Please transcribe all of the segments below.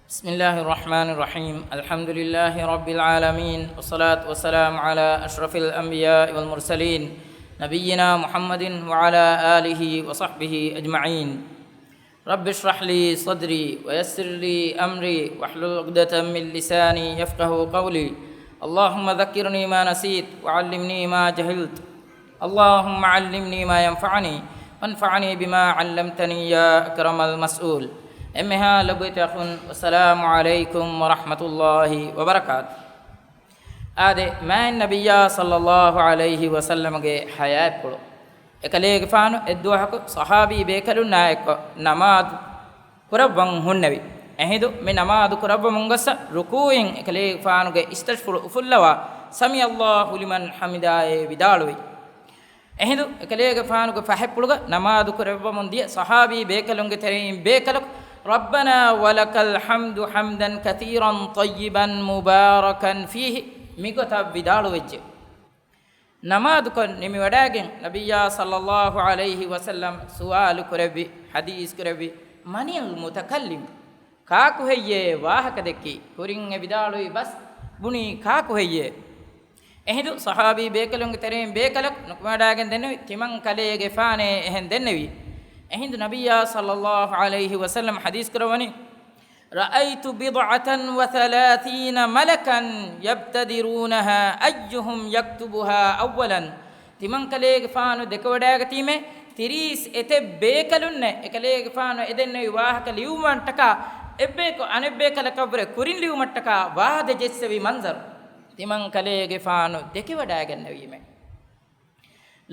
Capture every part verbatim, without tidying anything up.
بسم الله الرحمن الرحيم. الحمد لله رب العالمين، والصلاة والسلام على أشرف الأنبياء والمرسلين، نبينا محمد وعلى آله وصحبه أجمعين. رب اشرح لي صدري ويسر لي أمري واحلل عقدة من لساني يفقهوا قولي. اللهم ذكرني ما نسيت وعلمني ما جهلت. اللهم علمني ما ينفعني وانفعني بما علمتني يا أكرم المسؤول. އެންމެހާ ލޮބުވެތި އަޚުން، އައްސަލާމު ޢަލައިކުމް ވަރަޙްމަތުﷲި ވަބަރަކާތު. އާދެ، މާތް ނަބިއްޔާ ޞައްލައްލާހު ޢަލައިހި ވަސައްލަމްގެ ޙަޔާތްޕުޅު. އެކަލޭގެފާނު އެއްދުވަހަކު ޞަޙާބީ ބޭކަލުންނާ އެއްކޮށް ނަމާދު ކުރައްވަން ހުންނެވި. އެހިނދު މި ނަމާދު ކުރައްވަމުން ގޮއްސަ ރުކޫޢިން އެކަލޭގެފާނުގެ އިސްތަށިފުޅު އުފުއްލަވާ، ސަމިޢަﷲު ލިމަން ޙަމިދާއޭ ވިދާޅުވި. އެހިނދު އެކަލޭގެފާނުގެ ފަހަތްޕުޅުގަ ނަމާދު ކުރައްވަމުން ދިޔަ ޞަޙާބީ ބޭކަލުންގެ ތެރެއިން ބޭކަލަކު، ربنا ولك الحمد حمدا كثيرا طيبا مباركا فيه، މިގޮތަށް ވިދާޅުވެއްޖެ. ނަމާދުކޮށް ނިމިވަޑައިގެން ނަބިއްޔާ ޞައްލައްލާހު ޢަލައިހި ވަސައްލަމް ސުވާލު ކުރެއްވި، ޙަދީޘް ކުރެއްވި، من المتكلم؟ ކާކު ހެއްޔޭ ވާހަކަ ދެއްކީ؟ ކުރިން އެ ވިދާޅުވި ބަސް ބުނީ ކާކު ހެއްޔޭ؟ އެހިނދު ޞަޙާބީ ބޭކަލުންގެ ތެރެއިން ބޭކަލަކު ނުކުމެވަޑައިގެން ދެންނެވި، ތިމަން ކަލޭގެފާނޭ އެހެން ދެންނެވީ. އެހިނދު ނަބިއްޔާ ޞައްލައްލާހު ޢަލައިހި ވަސައްލަމް ޙަދީޘް ކުރައްވަނީ، رأيت بضعة وثلاثين ملكا يبتدرونها أيهم يكتبها أولا. ތިމަން ކަލޭގެފާނު ދެކެވަޑައިގަތީމޭ، ތިރީސް އެތެއް ބޭކަލުންނޭ އެކަލޭގެފާނު އެދެންނެވި ވާހަކަ ލިޔުއްވުމަށްޓަކާ، އެއްބަޔަކު އަނެއްބޭކަލަކަށްވުރެ ކުރިން ލިޔުމަށްޓަކާ ވާދަ ޖެއްސެވި މަންޒަރު. ތިމަން ކަލޭގެފާނު ދެކެވަޑައިގެންނެވީމޭ.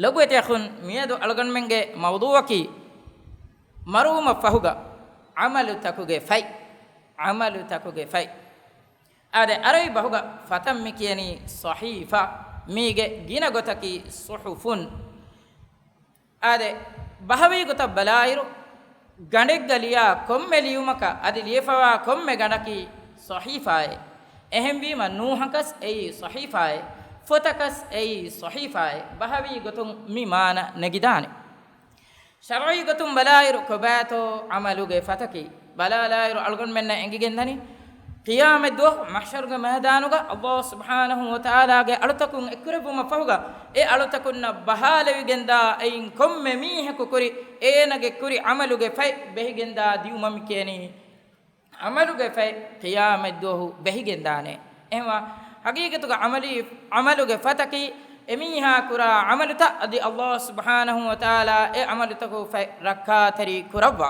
ލޮބުވެތި އަޚުން، މިއަދު އަޅުގަނޑުމެންގެ މައުޟޫޢަކީ މަރުވުމަށްފަހުގަ ޢަމަލުތަކުގެ ފަތް، ޢަމަލުތަކުގެ ފަތް. އާދެ، ޢަރަބި ބަހުގަ ފަތަށް މި ކިޔަނީ ޞަޙީފާ، މީގެ ގިނަ ގޮތަކީ ޞުޙުފުން. އާދެ، ބަހަވީ ގޮތަށް ބަލާއިރު، ގަނޑެއްގަ ލިޔާ ކޮންމެ ލިޔުމަކަށް އަދި ލިޔެފަވާ ކޮންމެ ގަނޑަކީ ޞަޙީފާއެއް. އެހެންވީމަ ނޫހަކަސް އެއީ ޞަޙީފާއެއް، ފޮތަކަސް އެއީ ޞަޙީފާއެއް. ބަހަވީ ގޮތުން މި މާނަ ނެގިދާނެ. ޝަރުޢީ ގޮތުން ބަލާއިރު ކޮބާތޯ ޢަމަލުގެ ފަތަކީ؟ ބަލާލާއިރު އަޅުގަނޑުމެންނަށް އެނގިގެންދަނީ، ޤިޔާމަތްދުވަހު މަޙްޝަރުގެ މައިދާނުގަ ﷲ ސުބްޙާނަހޫ ވަތަޢާލާގެ އަޅުތަކުން އެއްކުރެއްވުމަށްފަހުގަ، އެ އަޅުތަކުންނަށް ބަހާލެވިގެންދާ އެއިން ކޮންމެ މީހަކު ކުރި އޭނަގެ ކުރި ޢަމަލުގެ ފަތް ބެހިގެންދާ ދިއުމަށް މި ކިޔަނީ ޢަމަލުގެ ފަތް ޤިޔާމަތްދުވަހު ބެހިގެންދާނެ. އެހެންވާ ޙަޤީޤަތުގަ ޢަމަލީ، ޢަމަލުގެ ފަތަކީ އެމީހާ ކުރާ ޢަމަލުތައް އަދި ﷲ ސުބްޙާނަހޫ ވަތަޢާލާ އެ ޢަމަލުތަކުގެ ފަތް ރައްކާތެރި ކުރައްވާ.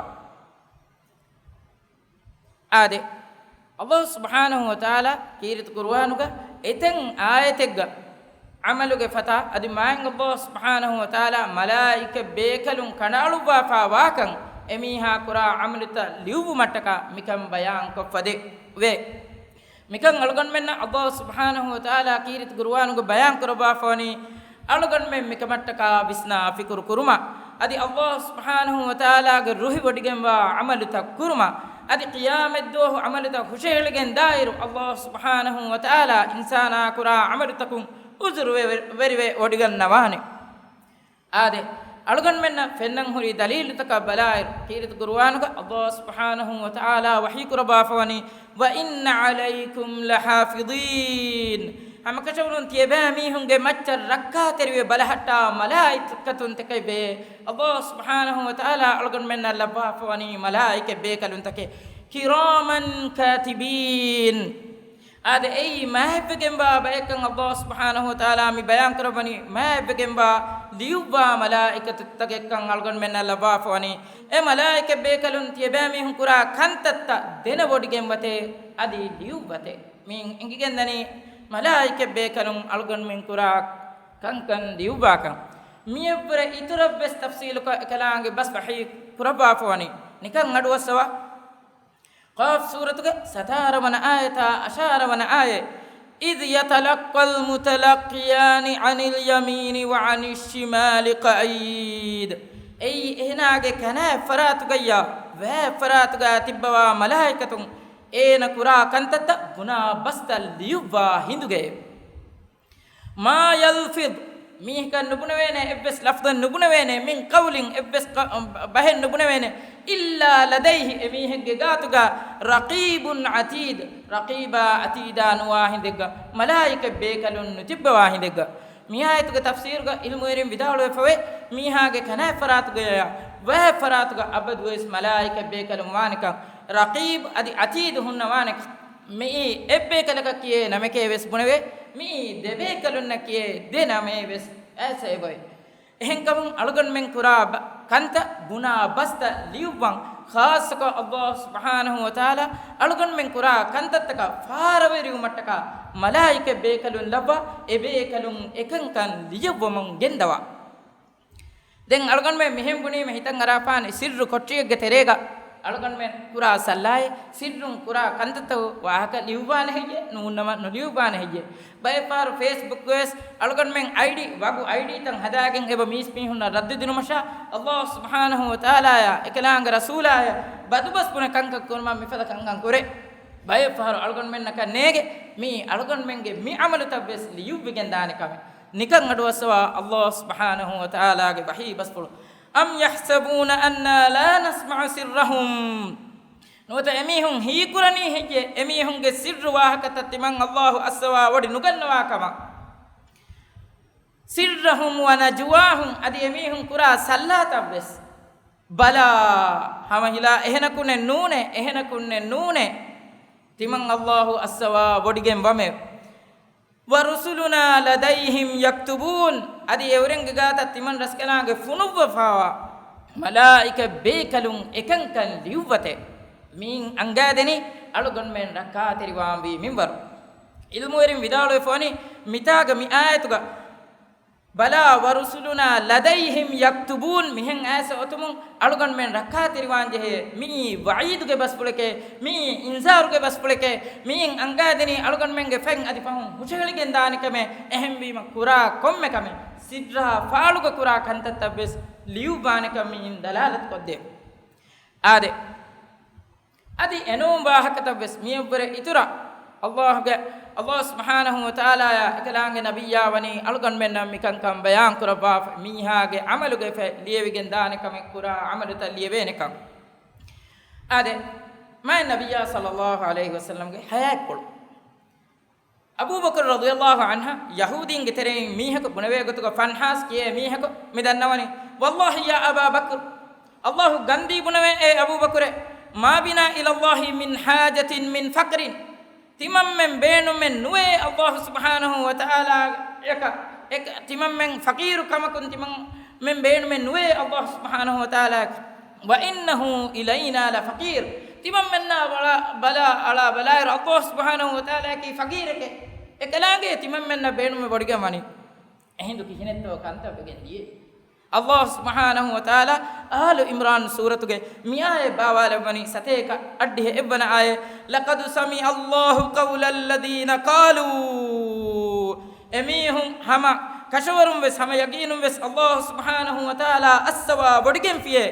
އާދެ، ﷲ ސުބްޙާނަހޫ ވަތަޢާލާ ކީރިތި ޤުރުއާނުގަ އެތައް އާޔަތެއްގަ ޢަމަލުގެ ފަތާ އަދި މާތް ﷲ ސުބްޙާނަހޫ ވަތަޢާލާ މަލާއިކަ ބޭކަލުން ކަނޑައަޅުއްވާފާ ވާކަން، އެމީހާ ކުރާ ޢަމަލުތައް ލިޔުއްވުމަށްޓަކާ މިކަން ބަޔާން ކޮށްފަ ދެ، ވޭ. މިކަން އަޅުގަނޑުމެންނަށް ﷲ ސުބްޙާނަހޫ ވަތަޢާލާ ކީރިތި ޤުރުއާނުގަ ބަޔާން ކުރައްވާފަވަނީ، އަޅުގަނޑުމެން މިކަމަށްޓަކާ ވިސްނާ ފިކުރު ކުރުމަށް، އަދި ﷲ ސުބްޙާނަހޫ ވަތަޢާލާގެ ރުހި ވޮޑިގެންވާ ޢަމަލުތައް ކުރުމަށް، އަދި ޤިޔާމަތްދުވަހު ޢަމަލުތައް ހުށަހެޅިގެން ދާއިރު، ﷲ ސުބްޙާނަހޫ ވަތަޢާލާ އިންސާނާ ކުރާ ޢަމަލުތަކުން ޢުޛުރު ވެ-، ވެރިވެ ވޮޑިގަންނަވާނެ. އާދެ، އަޅުގަނޑުމެންނަށް ފެންނަން ހުރި ދަލީލުތަކަށް ބަލާއިރު، ކީރިތި ޤުރުއާނުގަ ﷲ ސުބްޙާނަހޫ ވަތަޢާލާ ވަޙީ ކުރައްވާފަވަނީ، وَإِنَّ عَلَيْكُمْ لَحَافِظِينَ. ހަމަކަށަވަރުން ތިޔަބައިމީހުންގެ މައްޗަށް ރައްކާތެރިވެ ބަލަހައްޓާ މަލާއިކަތުންތަކެއްވޭ. ﷲ ސުބްޙާނަހޫ ވަތަޢާލާ އަޅުގަނޑުމެންނަށް ލައްވާފަވަނީ މަލާއިކަ ބޭކަލުންތަކެއް، كِرَامًا كَاتِبِينَ. އާދެ، އެއީ މާތްވެގެންވާ ބައެއްކަން ﷲ ސުބްޙާނަހޫ ވަތަޢާލާ މި ބަޔާން ކުރައްވަނީ، މާތްވެގެންވާ ލިޔުއްވާ މަލާއިކަތުތަކެއްކަން އަޅުގަނޑުމެންނަށް ލައްވާފަވަނީ. އެ މަލާއިކަ ބޭކަލުން ތިޔަބައިމީހުން ކުރާ ކަންތައްތައް ދެނެވޮޑިގެންވަތޭ އަދި ލިޔުއްވަތޭ. މިއިން އެނގިގެންދަނީ މަލާއިކަ ބޭކަލުން އަޅުގަނޑުމެން ކުރާ ކަންކަން ލިޔުއްވާކަން. މިއަށްވުރެ އިތުރަށްވެސް ތަފްޞީލުކޮށް އެކަލާނގެ ބަސް ވަޙީ ކުރައްވާފަވަނީ. ނިކަން އަޑުއައްސަވާ. ޤާފް ސޫރަތުގެ ސަތާރަ ވަނަ އާޔަތާ އަށާރަ ވަނަ އާޔަތް، إِذْ يَتَلَقَّى الْمُتَلَقِّيَانِ عَنِ الْيَمِينِ وَعَنِ الشِّمَالِ قَعِيدٌ. އެއީ އެހެނާގެ ކަނާ އެއްފަރާތުގައްޔާ ވާ އެއްފަރާތުގަ ތިއްބަވާ މަލާއިކަތުން އޭނަ ކުރާ ކަންތައްތައް ބުނާ ބަސްތައް ލިޔުއްވާ ހިނދުގައެވެ. مَا يَلْفِظُ މީހަކަށް ނުބުނެވޭނެ، އެއްވެސް ލަފްޒެއް ނުބުނެވޭނެ، މިން ޤައުލިން، އެއްވެސް ބަހެއް ނުބުނެވޭނެ، إلا لديه، އެމީހެއްގެ ގާތުގަ، رقيب عتيد، ރަޤީބާ ޢަތީދާ ނުވާ ހިނދެއްގަ، މަލާއިކަ ބޭކަލުން ނުތިއްބަވާ ހިނދެއްގަ. މި އާޔަތުގެ ތަފްސީރުގަ ޢިލްމުވެރިން ވިދާޅުވެފަވޭ، މީހާގެ ކަނާތް ފަރާތުގަޔާ ވައެއް ފަރާތުގަ އަބަދުވެސް މަލާއިކަ ބޭކަލުން ވާނެކަން، ރަޤީބް އަދި ޢަތީދު ހުންނަވާނެކަން. މިއީ އެއްބޭކަލަކަށް ކިޔޭ ނަމެކޭ ވެސް ބުނެވޭ، މިއީ ދެބޭކަލުންނަށް ކިޔޭ ދެ ނަމޭ ވެސް އައިސް އެބައޮތް. އެހެންކަމުން އަޅުގަނޑުމެން ކުރާ ބަ-، ކަންތައް ބުނާ ބަސްތައް ލިޔުއްވަން، ޚާއްޞަކޮށް ﷲ ސުބްޙާނަހޫ ވަތަޢާލާ އަޅުގަނޑުމެން ކުރާ ކަންތައްތަކަށް ފާރަވެރިވުމަށްޓަކާ މަލާއިކަ ބޭކަލުން ލައްވާ، އެބޭކަލުން އެކަންކަން ލިޔުއްވަމުން ގެންދަވާ. ދެން އަޅުގަނޑުމެން މިހެން ބުނީމަ ހިތަށް އަރާފާނެ ސިއްރު ކޮޓަރިއެއްގެ ތެރޭގަ އަޅުގަނޑުމެން ކުރާ ސައްލާއެއް، ސިއްރުން ކުރާ ކަންތައްތައް ވާހަކަ ލިޔުއްވާނެ ހެއްޔޭ؟ ނޫންނަމަ ނުލިޔުއްވާނެ ހެއްޔޭ؟ ބައެއް ފަހަރު ފޭސްބުކްގަވެސް އަޅުގަނޑުމެން އައިޑީ، ވަގު އައިޑީތައް ހަދާގެން އެބަ މީސްމީހުންނަށް ރައްދު ދިނުމަށާ، ﷲ ސުބްޙާނަހޫ ވަތަޢާލާއާ އެކަލާނގެ ރަސޫލާއަށް ބަދުބަސް ބުނެ ކަންކަން ކުރުމަށް މިފަދަ ކަންކަން ކުރޭ. ބައެއް ފަހަރު އަޅުގަނޑުމެންނަކަށް ނޭގެ މިއީ އަޅުގަނޑުމެންގެ މި ޢަމަލުތައްވެސް ލިޔުއްވިގެން ދާނެ ކަމެއް. ނިކަން އަޑުއައްސަވާ ﷲ ސުބްޙާނަހޫ ވަތަޢާލާގެ ވަޙީ ބަސްފުޅު، أم يحسبون أنا لا نسمع سرهم. ނުވަތަ އެމީހުން ހީކުރަނީ ހެއްޔޭ އެމީހުންގެ ސިއްރު ވާހަކަތައް ތިމަން ﷲ އައްސަވާ ވޮޑި ނުގަންނަވާ ކަމަށް؟ سرهم ونجواهم، އަދި އެމީހުން ކުރާ ސައްލާތައްވެސް. بلى، ހަމަ ހިލާ އެހެނަކުންނެއް ނޫނޭ، އެހެނަކުންނެއް ނޫނޭ. ތިމަން ﷲ އައްސަވާ ވޮޑިގެން ވަމެ. ورسلنا لديهم يكتبون، އަދި އެއުރެންގެ ގާތަށް ތިމަން ރަސްކަލާނގެ ފުނުއްވަފާވާ މަލާއިކަ ބޭކަލުން އެކަންކަން ލިޔުއްވަތޭ. މިއިން އަންގާދެނީ އަޅުގަނޑުމެން ރައްކާތެރިވާންވީ މިންވަރު. ޢިލްމުވެރިން ވިދާޅުވެފަވަނީ މިތާގަ މި އާޔަތުގަ بلى ورسلنا لديهم يكتبون މިހެން އައިސް އޮތުމުން އަޅުގަނޑުމެން ރައްކާތެރިވާންޖެހޭ. މިއީ ވަޢީދުގެ ބަސްފުޅެކޭ، މިއީ އިންޒާރުގެ ބަސްފުޅެކޭ. މިއިން އަންގާދެނީ އަޅުގަނޑުމެންގެ ފަތް އަދި ފަހުން ހުށަހެޅިގެން ދާނެ ކަމެއް. އެހެންވީމަ ކުރާ ކޮންމެ ކަމެއް، ސިއްރާ ފާޅުގަ ކުރާ ކަންތައްތައްވެސް ލިޔުއްވާނެކަން މިއިން ދަލާލަތު ކޮށްދޭ. އާދެ، އަދި އެނޫން ވާހަކަތައްވެސް މިއަށްވުރެ އިތުރަށް ﷲގެ، ﷲ ސުބްޙާނަހޫ ވަތަޢާލާއާ އެކަލާނގެ ނަބިއްޔާ ވަނީ އަޅުގަނޑުމެންނަށް މިކަންކަން ބަޔާން ކުރައްވާފަ، މީހާގެ ޢަމަލުގެ ފަތް ލިޔެވިގެން ދާނެ ކަމެއް، ކުރާ ޢަމަލުތައް ލިޔެވޭނެކަން. އާދެ، މާތް ނަބިއްޔާ ޞައްލައްލާހު ޢަލައިހި ވަސައްލަމްގެ ޙަޔާތްޕުޅު. އަބޫބަކުރު ރަޟިޔައްލާހު ޢަންހަށް ޔަހޫދީންގެ ތެރެއިން މީހަކު ބުނެވޭ ގޮތުގަ ފަންހާސް ކިޔޭ މީހަކު މި ދަންނަވަނީ، والله يا أبا بكر، ﷲ ގަންދީ ބުނެވޭ އޭ އަބޫބަކުރޭ، ما بنا إلى الله من حاجة من فقر، ތިމަންމެން ބޭނުމެއް ނުވޭ ﷲ ސުބްޙާނަހޫ ވަތަޢާލާއަކަށް، އެކަ، އެކަ، ތިމަންމެން ފަޤީރު ކަމަކުން ތިމަންމެން ބޭނުމެއް ނުވޭ ﷲ ސުބްޙާނަހޫ ވަތަޢާލާއަކަށް. وإنه إلينا لفقير، ތިމަންމެންނާ ވަޅާ ބަލާ، އަޅާ ބަލާއިރު ﷲ ސުބްޙާނަހޫ ވަތަޢާލާއަކީ ފަޤީރެކޭ. އެކަލާނގެ ތިމަންމެންނަށް ބޭނުމެއް ވޮޑިގެން ވަނީ. އެހިނދު ކިހިނެއްތޯ ކަންތައް ވެގެން ދިޔައީ؟ ﷲ ސުބްޙާނަހޫ ވަތަޢާލާ އާލު ޢިމްރާން ސޫރަތުގެ މި އާޔަތް ބާވާލައްވަނީ ސަތޭކަ އަށްޑިހަ އެއްވަނަ އާޔަތް، لقد سمع الله قول الذين قالوا، އެމީހުން ހަމަ ކަށަވަރުން ވެސް ހަމަ ޔަގީނުން ވެސް ﷲ ސުބްޙާނަހޫ ވަތަޢާލާ އައްސަވާ ވޮޑިގެންފިޔޭ.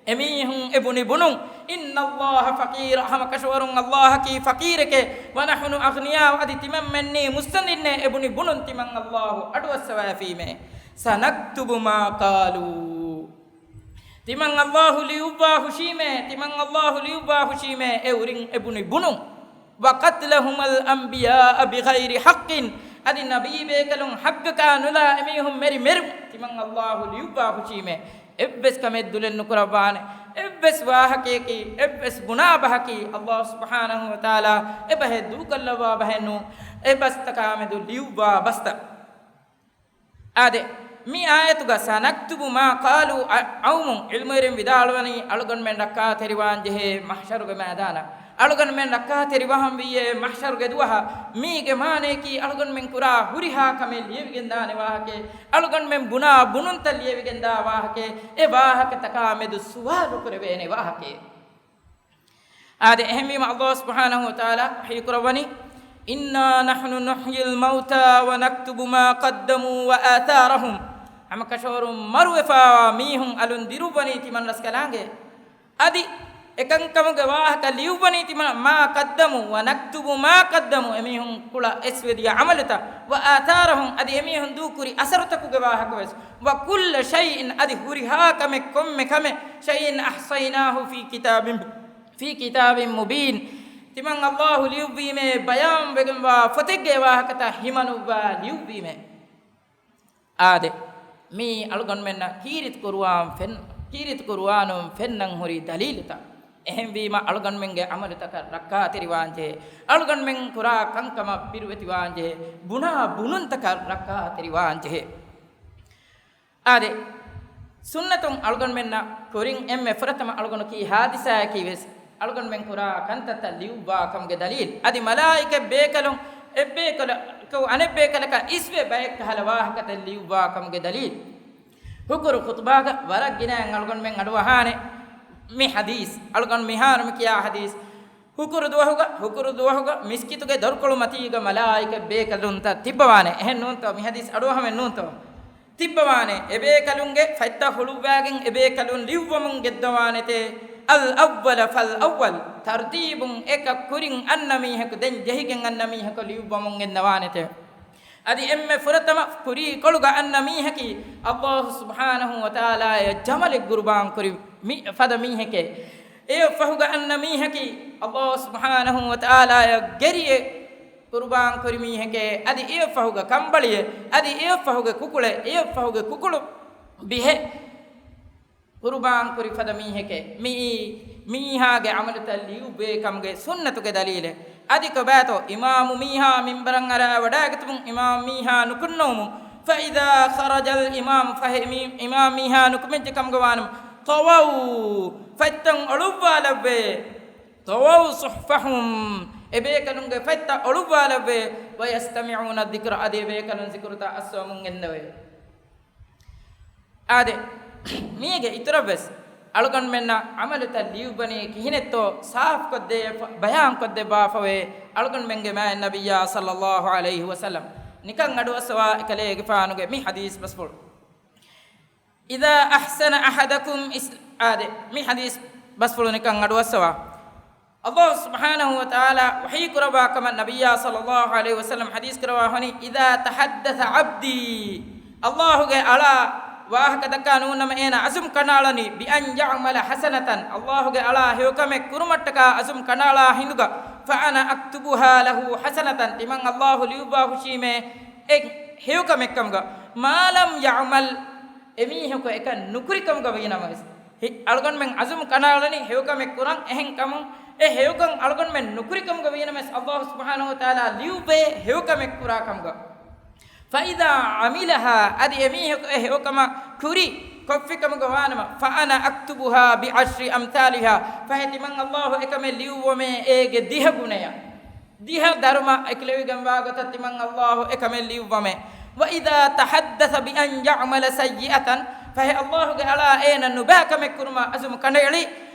އެމީހުން އެބުނި ބުނުން، إن الله فقير، ހަމަ ކަށަވަރުން ﷲއަކީ ފަޤީރެކޭ، ونحن أغنياء، އަދި ތިމަންމެންނީ މުއްސަނދިންނޭ. އެބުނި ބުނުން ތިމަން ﷲ އަޑުއައްސަވައިފީމޭ. سنكتب ما قالوا، ތިމަން ﷲ ލިޔުއްވާ ހުށީމޭ، ތިމަން ﷲ ލިޔުއްވާ ހުށީމޭ، އެ އުރިން އެބުނި ބުނުން. وقتلهم الأنبياء بغير حق، އަދި ނަބީބޭކަލުން ޙައްޤަކާ ނުލާ އެމީހުން މެރި މެރުން ތިމަން ﷲ ލިޔުއްވާ ހުށީމޭ. އެއްވެސް ކަމެއް ދުލެއް ނުކުރައްވާނެ. އެއްވެސް ވާހަކަޔަކީ، އެއްވެސް ބުނާ ބަހަކީ، ﷲ ސުބްޙާނަހޫ ވަތަޢާލާ އެބަހެއް ދޫކޮށްލައްވާ ބަހެއް ނޫން. އެ ބަސްތަކާމެދު ލިޔުއްވާ ބަސްތައް. އާދެ، މި އާޔަތުގަ سنكتب ما قالوا އަ-، އައުމުން ޢިލްމުވެރިން ވިދާޅުވަނީ އަޅުގަނޑުމެން ރައްކާތެރިވާން ޖެހޭ މަޙްޝަރުގެ މައިދާނަށް. އަޅުގަނޑުމެން ރައްކާތެރިވާން ވިއްޔޭ މަޙްޝަރުގެ ދުވަހަށް. މީގެ މާނަޔަކީ އަޅުގަނޑުމެން ކުރާ ހުރިހާ ކަމެއް ލިޔެވިގެންދާނެ ވާހަކައެއް، އަޅުގަނޑުމެން ބުނާ ބުނުންތައް ލިޔެވިގެންދާ ވާހަކައެއް، އެ ވާހަކަތަކާމެދު ސުވާލު ކުރެވޭނެ ވާހަކައެއް. އާދެ، އެހެންވީމަ ﷲ ސުބްޙާނަހޫ ވަތަޢާލާ ވަޙީކުރައްވަނީ، إنا نحن نحيي الموتى ونكتب ما قدموا وآثارهم. ހަމަކަށަވަރުން މަރުވެފާވާ މީހުން އަލުން ދިރުއްވަނީ ތިމަން ރަސްކަލާނގެ. އަދި އެކަންކަމުގެ ވާހަކަ ލިޔުއްވަނީ ތިމަން، ما قدموا ونكتب ما قدموا، އެމީހުން ކުޅަ އެސްވެދިޔަ ޢަމަލުތައް، وآثارهم، އަދި އެމީހުން ދޫކުރި އަސަރުތަކުގެ ވާހަކަވެސް، وكل شيء، އަދި ހުރިހާ ކަމެއް ކޮންމެ ކަމެއް، شيء أحصيناه في كتاب، في كتاب مبين، ތިމަން ﷲ ލިޔުއްވީމޭ، ބަޔާންވެގެންވާ ފޮތެއްގެ ވާހަކަތައް ހިމަނުއްވާ ލިޔުއްވީމޭ. އާދެ، މީ އަޅުގަނޑުމެންނަށް ކީރިތި ޤުރުއާން ފެން، ކީރިތި ޤުރުއާނުން ފެންނަން ހުރި ދަލީލުތައް. އެހެންވީމަ، އަޅުގަނޑުމެންގެ ޢަމަލުތަކަށް ރައްކާތެރިވާންޖެހޭ. އަޅުގަނޑުމެން ކުރާ ކަންކަމަށް ބިރުވެތިވާންޖެހޭ. ބުނާ ބުނުންތަކަށް ރައްކާތެރިވާންޖެހޭ. އާދެ، ސުންނަތުން އަޅުގަނޑުމެންނަށް ކުރިން އެންމެ ފުރަތަމަ އަޅުގަނޑު ކީ ޙާދިސާއަކީ ވެސް އަޅުގަނޑުމެން ކުރާ ކަންތައްތައް ލިޔުއްވާ ކަމުގެ ދަލީލް. އަދި މަލާއިކަ ބޭކަލުން އެއްބޭކަލަކު އަނެއްބޭކަލަކަށް އިސްވެ ބައެއްކަހަލަ ވާހަކަތައް ލިޔުއްވާ ކަމުގެ ދަލީލް. ހުކުރު ޚުޠުބާގަ ވަރަށް ގިނައިން އަޅުގަނޑުމެން އަޑުއަހާނެ މި ޙަދީޘް. އަޅުގަނޑު މިހާރު މި ކިޔާ ޙަދީޘް. ހުކުރު ދުވަހުގަ، ހުކުރު ދުވަހުގަ މިސްކިތުގެ ދޮރުކޮޅު މަތީގަ މަލާއިކަ ބޭކަލުންތައް ތިއްބަވާނެ. އެހެން ނޫންތޯ؟ މި ޙަދީޘް އަޑުއަހަމެއް ނޫންތޯ؟ ތިއްބަވާނެ. އެބޭކަލުންގެ ފަތްތައް ހުޅުއްވާގެން އެބޭކަލުން ލިޔުއްވަމުން ގެއްލަވާނެތޭ. الأول فالأول، ތަރުތީބުން އެކަށް ކުރިން އަންނަ މީހަކު ދެން ޖެހިގެން އަންނަ މީހަކު ލިޔުއްވަމުން ގެންނަވާނެތޭ. އަދި އެންމެ ފުރަތަމަ ކުރީ ކޮޅުގަ އަންނަ މީހަކީ ﷲ ސުބްޙާނަހޫ ވަތަޢާލާއަށް ޖަމަލެއް ޤުރުބާން ކުރި މި ފަދަ މީހެކޭ. އެއަށްފަހުގަ އަންނަ މީހަކީ ﷲ ސުބްޙާނަހޫ ވަތަޢާލާއަށް ގެރިއެއް ޤުރުބާން ކުރި މީހެކޭ. އަދި އެއަށްފަހުގަ ކަނބަޅިއެއް، އަދި އެއަށްފަހުގެ ކުކުޅެއް، އެއަށްފަހުގެ ކުކުޅު ބިހެއް ޤުރުބާން ކުރި ފަދަ މީހެކޭ. މިއީ މީހާގެ ޢަމަލުތައް ލިޔުއްވޭ ކަމުގެ ސުންނަތުގެ ދަލީލެއް. އަދި ކޮބާތޯ އިމާމު މީހާ މިންބަރަށް އަރާ ވަޑައިގަތުމުން އިމާމު މީހާ ނުކުންނަވުމުން، فإذا خرج الإمام، ފަހެ އިމީ-، އިމާމު މީހާ ނުކުމެއްޖެ ކަމުގަ ވާނަމަ، طووا، ފަތްތައް އޮޅުއްވާލައްވޭ. طووا صحفهم، އެބޭކަލުންގެ ފަތްތައް އޮޅުއްވާލައްވޭ. ويستمعون الذكر، އަދި އެބޭކަލުން ޒިކުރުތައް އައްސަވަމުން ގެންދަވޭ. އާދެ، މީގެ އިތުރަށްވެސް އަޅުގަނޑުމެންނަށް ޢަމަލުތައް ލިޔުއްވަނީ ކިހިނެއްތޯ ސާފުކޮށްދޭ، ބަޔާންކޮށްދެއްވާފަވޭ އަޅުގަނޑުމެންގެ މާތް ނަބިއްޔާ ޞައްލައްލާހު ޢަލައިހި ވަސައްލަމް. ނިކަން އަޑުއައްސަވާ އެކަލޭގެފާނުގެ މި ޙަދީޘް ބަސްފުޅު. إذا أحسن أحدكم إس-، އާދެ، މި ޙަދީޘް ބަސްފުޅު ނިކަން އަޑުއައްސަވާ. ﷲ ސުބްޙާނަހޫ ވަތަޢާލާ ވަޙީ ކުރައްވާ ކަމަށް ނަބިއްޔާ ޞައްލައްލާހު ޢަލައިހި ވަސައްލަމް ޙަދީޘް ކުރައްވާ ހަނީ، إذا تحدث عبدي، ﷲގެ އަޅާ ވާހަކަ ދައްކާ ނޫންނަމަ އޭނާ ޢަޒުމް ކަނޑައަޅަނީ، بأن يعمل حسنة، ﷲގެ އަޅާ ހެޔޮކަމެއް ކުރުމަށްޓަކާ ޢަޒުމް ކަނޑައަޅާ ހިނދުގަ، فأنا أكتبها له حسنة، ތިމަން ﷲ ލިޔުއްވާ ހުށީމޭ އެ ހެޔޮކަމެއްކަމުގަ، ما لم يعمل، އެމީހަކު އެކަން ނުކުރިކަމުގަ ވީނަމަވެސް. ހި-، އަޅުގަނޑުމެން ޢަޒުމް ކަނޑައަޅަނީ ހެޔޮކަމެއް ކުރަން. އެހެންކަމުން އެ ހެޔޮކަން އަޅުގަނޑުމެން ނުކުރިކަމުގަ ވީނަމަވެސް، ﷲ ސުބްޙާނަހޫ ވަތަޢާލާ ލިޔުއްވޭ ހެޔޮކަމެއް ކުރާކަމުގަ. فإذا عملها، އަދި އެމީހަކު އެ ހެޔޮކަމަށް ކުރި ކޮށްފިކަމުގަ ވާނަމަ، فأنا أكتبها بعشر أمثالها، ފަހެ ތިމަން ﷲ އެކަމެއް ލިޔުއްވަމޭ އޭގެ ދިހަ ގުނަޔަށް. ދިހަ ދަރުމަ އެކިލެވިގެންވާ ގޮތަށް ތިމަން ﷲ އެކަމެއް ލިޔުއްވަމޭ. وإذا تحدث بأن يعمل سيئة، ފަހެ ﷲގެ އަޅާ އޭނަ ނުބައި ކަމެއް ކުރުމަށް ޢަޒުމް ކަނޑައެޅި،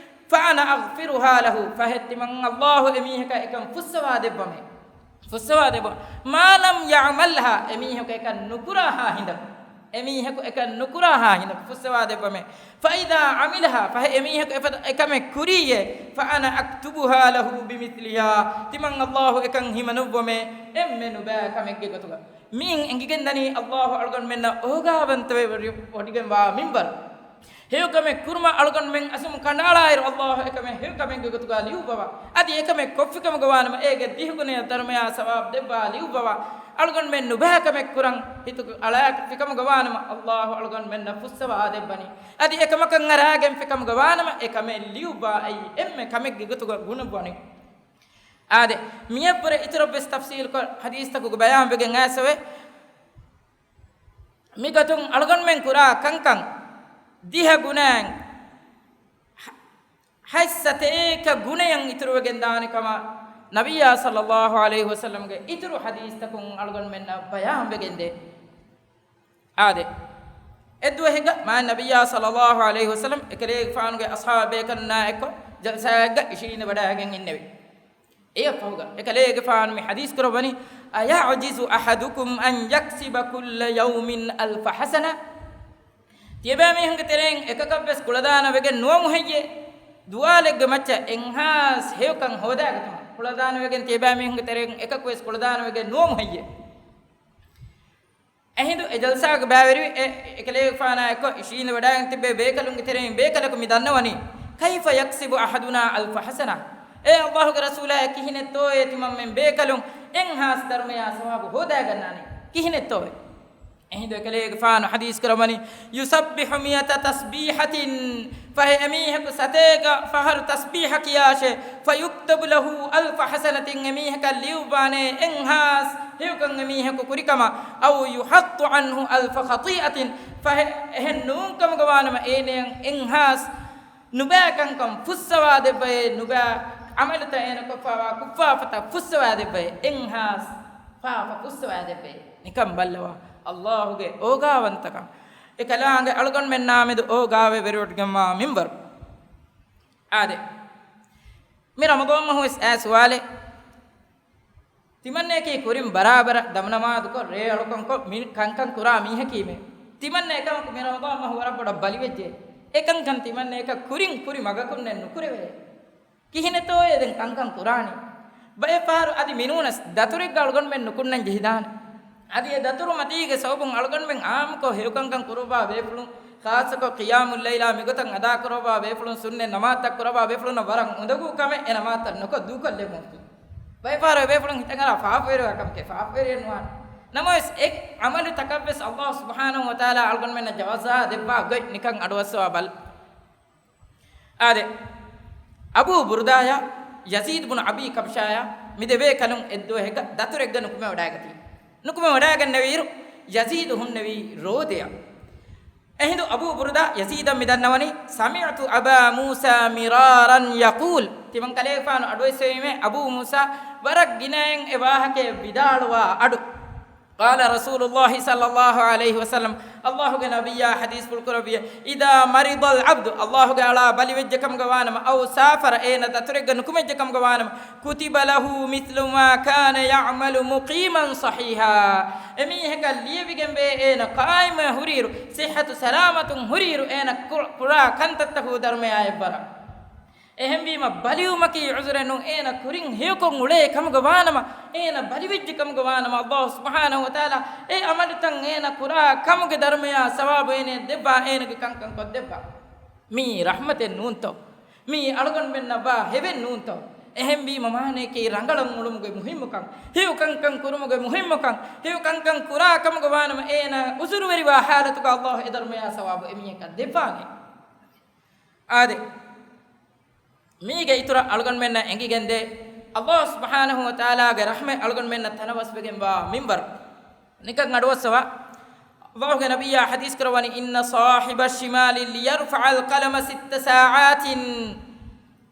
فأنا أغفرها له، ފަހެ ތިމަން ﷲ އެމީހަކަށް އެކަން ފުއްސަވާ ދެއްވަމޭ. ފުއްސަވާ ދެއްވަ، ما لم يعملها، އެމީހަކު އެކަން ނުކުރާހާ ހިނދަކު. އެމީހަކު އެކަން ނުކުރާހާ ހިނދަކު ފުއްސަވާ ދެއްވަމޭ. فإذا عملها، ފަހެ އެމީހަކު އެފަދަ އެކަމެއް ކުރީއޭ، فأنا أكتبها له بمثلها، ތިމަން ﷲ އެކަން ހިމަނުއްވަމޭ އެންމެ ނުބައި ކަމެއްގެ ގޮތުގަ. މިއިން އެނގިގެންދަނީ ﷲ އަޅުގަނޑުމެންނަށް އޯގާވަންތަވެ ވޮޑިގެންވާ މިންވަރު. ހެޔޮކަމެއް ކުރުމަށް އަޅުގަނޑުމެން ޢަޒުމް ކަނޑައަޅާއިރު، ﷲ އެކަމެއް ހެޔޮކަމެއްގެ ގޮތުގަ ލިޔުއްވަވާ. އަދި އެކަމެއް ކޮށްފިކަމުގަ ވާނަމަ، އޭގެ ދިހަ ގުނަޔަށް ދަރުމަޔާ ސަވާބު ދެއްވާ ލިޔުއްވަވާ. އަޅުގަނޑުމެން ނުބައި ކަމެއް ކުރަން ހިތުގަ އަޅާފިކަމުގަ ވާނަމަ، ﷲ އަޅުގަނޑުމެންނަށް ފުއްސަވާ ދެއްވަނީ. އަދި އެކަމަކަށް އަރާގެންފިކަމުގަ ވާނަމަ، އެކަމެއް ލިޔުއްވާ އެއީ އެންމެ ކަމެއްގެ ގޮތުގަ ގުނަވަނީ. އާދެ، މިއަށްވުރެ އިތުރަށްވެސް ތަފްޞީލުކޮށް ޙަދީޘްތަކުގެ ބަޔާންވެގެން އައިސްފަވޭ. މިގޮތުން އަޅުގަނޑުމެން ކުރާ ކަންކަން ދިހަ ގުނައިން ހަ-، ހަތްސަތޭކަ ގުނަޔަށް އިތުރުވެގެން ދާނެ ކަމަށް ނަބިއްޔާ ޞައްލައްލާހު ޢަލައިހި ވަސައްލަމްގެ އިތުރު ޙަދީޘްތަކުން އަޅުގަނޑުމެންނަށް ބަޔާންވެގެންދޭ. އާދެ، އެއްދުވަހެއްގަ މާތް ނަބިއްޔާ ޞައްލައްލާހު ޢަލައިހި ވަސައްލަމް އެކަލޭގެފާނުގެ އަޞްޙާބު ބޭކަލުންނާ އެއްކޮށް ޖަލްސާއެއްގަ އިށީނދެ ވަޑައިގެން އިންނެވި. އެއަށްފަހުގަ އެކަލޭގެފާނު މި ޙަދީޘް ކުރައްވަނީ، أيعجز أحدكم أن يكسب كل يوم ألف حسنة؟ ތިޔަބައިމީހުންގެ ތެރެއިން އެކަކަށްވެސް ކުޅަދާނަ ވެގެން ނުވަމު ހެއްޔޭ؟ ދުވާލެއްގެ މައްޗަށް އެންހާސް ހެޔޮކަން ހޯދާގަތުމަށް ކުޅަދާނަވެގެން ތިޔަބައިމީހުންގެ ތެރެއިން އެކަކުވެސް ކުޅަދާނަވެގެން ނުވަމު ހެއްޔޭ؟ އެހިނދު އެ ޖަލްސާގެ ބައިވެރިވި އެ އެކަލޭގެފާނާ އެއްކޮށް އިށީނދެ ވަޑައިގެން ތިއްބެވި ބޭކަލުންގެ ތެރެއިން ބޭކަލަކު މި ދަންނަވަނީ، كيف يكسب أحدنا ألف حسنة؟ އޭ އައްލާހުގެ ރަސޫލާއޭ، ކިހިނެއްތޯއޭ ތިމަންމެން ބޭކަލުން އެންހާސް ދަރުމަޔާ ސަވާބު ހޯދާގަންނާނީ؟ ކިހިނެއްތޯއޭ؟ އެހިނދު އެކަލޭގެފާނު ޙަދީޘް ކުރައްވަނީ، يسبح مائة تسبيحة، ފަހެ އެމީހަކު ސަތޭކަ ފަހަރު ތަސްބީޙަ ކިޔާށޭ، فيكتب له ألف حسنة، އެމީހަކަށް ލިޔުއްވާނޭ އެންހާސް ހެޔޮކަން އެމީހަކު ކުރިކަމަށް، أو يحط عنه ألف خطيئة، ފަހެ އެހެން ނޫންކަމުގަ ވާނަމަ އޭނައަށް އެންހާސް ނުބައި ކަންކަން ފުއްސަވާ ދެއްވައޭ، ނުބައި ޢަމަލުތައް އޭނަ ކޮށްފައިވާ ކުށްފާފަތައް ފުއްސަވާ ދެއްވައޭ، އެންހާސް ފާފަ ފުއްސަވާ ދެއްވައޭ. ނިކަން ބައްލަވާ، އައްލާހުގެ އޯގާވަންތަކަން. އެކަލާނގެ އަޅުގަނޑުމެންނާމެދު އޯގާވެ ވެރިވޮޑިގެންވާ މިންވަރު. އާދެ، މި ރަމަޟާން މަހުވެސް އައި ސުވާލެއް. ތިމަންނަޔަކީ ކުރިން ބަރާބަރަށް ދަމުނަމާދުކޮށް، ރޭ އަޅުކަންކޮށް، މި ކަންކަން ކުރާ މީހަކީމޭ. ތިމަންނަ އެކަމަކު މި ރަމަޟާން މަހު ވަރަށް ބޮޑަށް ބަލިވެއްޖެ. އެކަންކަން ތިމަންނަޔަކަށް ކުރިން ކުރި މަގަކުންނެއް ނުކުރެވޭ. ކިހިނެއްތޯއޭ ދެން ކަންކަން ކުރާނީ؟ ބައެއް ފަހަރު އަދި މިނޫނަސް ދަތުރެއްގަ އަޅުގަނޑުމެން ނުކުންނަން ޖެހިދާނެ. އަދި އެ ދަތުރުމަތީގެ ސަބަބުން އަޅުގަނޑުމެން ޢާއްމުކޮށް ހެޔޮކަންކަން ކުރައްވާ ބޭފުޅުން، ޚާއްޞަކޮށް ޤިޔާމުއްލައިލާ މިގޮތަށް އަދާކުރައްވާ ބޭފުޅުން، ސުންނަތް ނަމާދުތައް ކުރައްވާ ބޭފުޅުންނަށް ވަރަށް އުނދަގޫ ކަމެއް އެ ނަމާދުތައް ނުކޮށް ދޫކޮށްލެވުމަކީ. ބައެއް ފަހަރު އެ ބޭފުޅުން ހިތަށްއަރާ ފާފަވެރިވާ ކަމެކޭ، ފާފަވެރިއެއް ނުވާނެ. ނަމަވެސް އެ ޢަމަލުތަކަށްވެސް އައްލާހު ސުބްޙާނަހު ވަތަޢާލާ އަޅުގަނޑުމެންނަށް ޖަވާޒާ ދެއްވާ ގޮތް ނިކަން އަޑުއައްސަވާ ބަލަ. އާދެ، އަބޫ ބުރުދާޔާ ޔަޒީދު ބުނު އަބީ ކަބްޝާޔާ މި ދެބޭކަލުން އެއްދުވަހެއްގަ ދަތުރެއްގަ ނުކުމެވަޑައިގަތީ. ނުކުމެވަޑައިގެންނެވިއިރު، ޔަޒީދު ހުންނެވީ ރޯދަޔަށް. އެހިނދު އަބޫ ބުރުދާ ޔަޒީދަށް މި ދަންނަވަނީ، سمعت أبا موسى مرارا يقول، ތިމަން ކަލޭގެފާނު އަޑުއައްސެވީމޭ އަބޫ މޫސާ ވަރަށް ގިނައިން އެ ވާހަކައެއް ވިދާޅުވާ އަޑު. قال رسول الله صلى الله عليه وسلم، އައްލާހުގެ ނަބިއްޔާ ޙަދީޘްފުޅު ކުރެއްވިއޭ، إذا مرض العبد، އައްލާހުގެ އަޅާ ބަލިވެއްޖެ ކަމުގަ ވާނަމަ، أو سافر، އޭނަ ދަތުރެއްގަ ނުކުމެއްޖެ ކަމުގަ ވާނަމަ، كتب له مثل ما كان يعمل مقيما صحيحا، އެމީހަކަށް ލިޔެވިގެންވޭ އޭނަ ޤާއިމްވެ ހުރިއިރު، ޞިއްޙަތު ސަލާމަތުން ހުރިއިރު އޭނަ ކު-، ކުރާ ކަންތައްތަކުގެ ދަރުމަޔާ އެއްވަރަށް. އެހެންވީމަ، ބަލިވުމަކީ ޢުޛުރެއް ނޫން. އޭނަ ކުރިން ހެޔޮކޮށް އުޅޭ ކަމުގަ ވާނަމަ، އޭނަ ބަލިވެއްޖެ ކަމުގަ ވާނަމަ، އައްލާހު ސުބްޙާނަހު ވަތަޢާލާ އެ ޢަމަލުތައް އޭނަ ކުރާ ކަމުގެ ދަރުމަޔާ ސަވާބު އޭނަޔަށް ދެއްވާ، އޭނަގެ ކަންކަން ކޮށްދެއްވާ. މީ ރަޙްމަތެއް ނޫންތޯ؟ މީ އަޅުގަނޑުމެންނަށް ވާ ހެވެއް ނޫންތޯ؟ އެހެންވީމަ މާނަޔަކީ ރަނގަޅަށް އުޅުމުގެ މުހިއްމުކަން، ހެޔޮ ކަންކަން ކުރުމުގެ މުހިއްމުކަން، ހެޔޮ ކަންކަން ކުރާ ކަމުގަ ވާނަމަ އޭނަ ޢުޛުރުވެރިވާ ޙާލަތުގަ އައްލާހު އެ ދަރުމަޔާ ސަވާބު އެމީހަކަށް ދެއްވާނެ. އާދެ، މީގެ އިތުރަށް އަޅުގަނޑުމެންނަށް އެނގިގެންދޭ، އައްލާހު ސުބްޙާނަހު ވަތަޢާލާގެ ރަޙްމަތް އަޅުގަނޑުމެންނަށް ތަނަވަސްވެގެންވާ މިންވަރު. ނިކަން އަޑުއައްސަވާ، އައްލާހުގެ ނަބިއްޔާ ޙަދީޘް ކުރައްވަނީ، إن صاحب الشمال ليرفع القلم ست ساعات،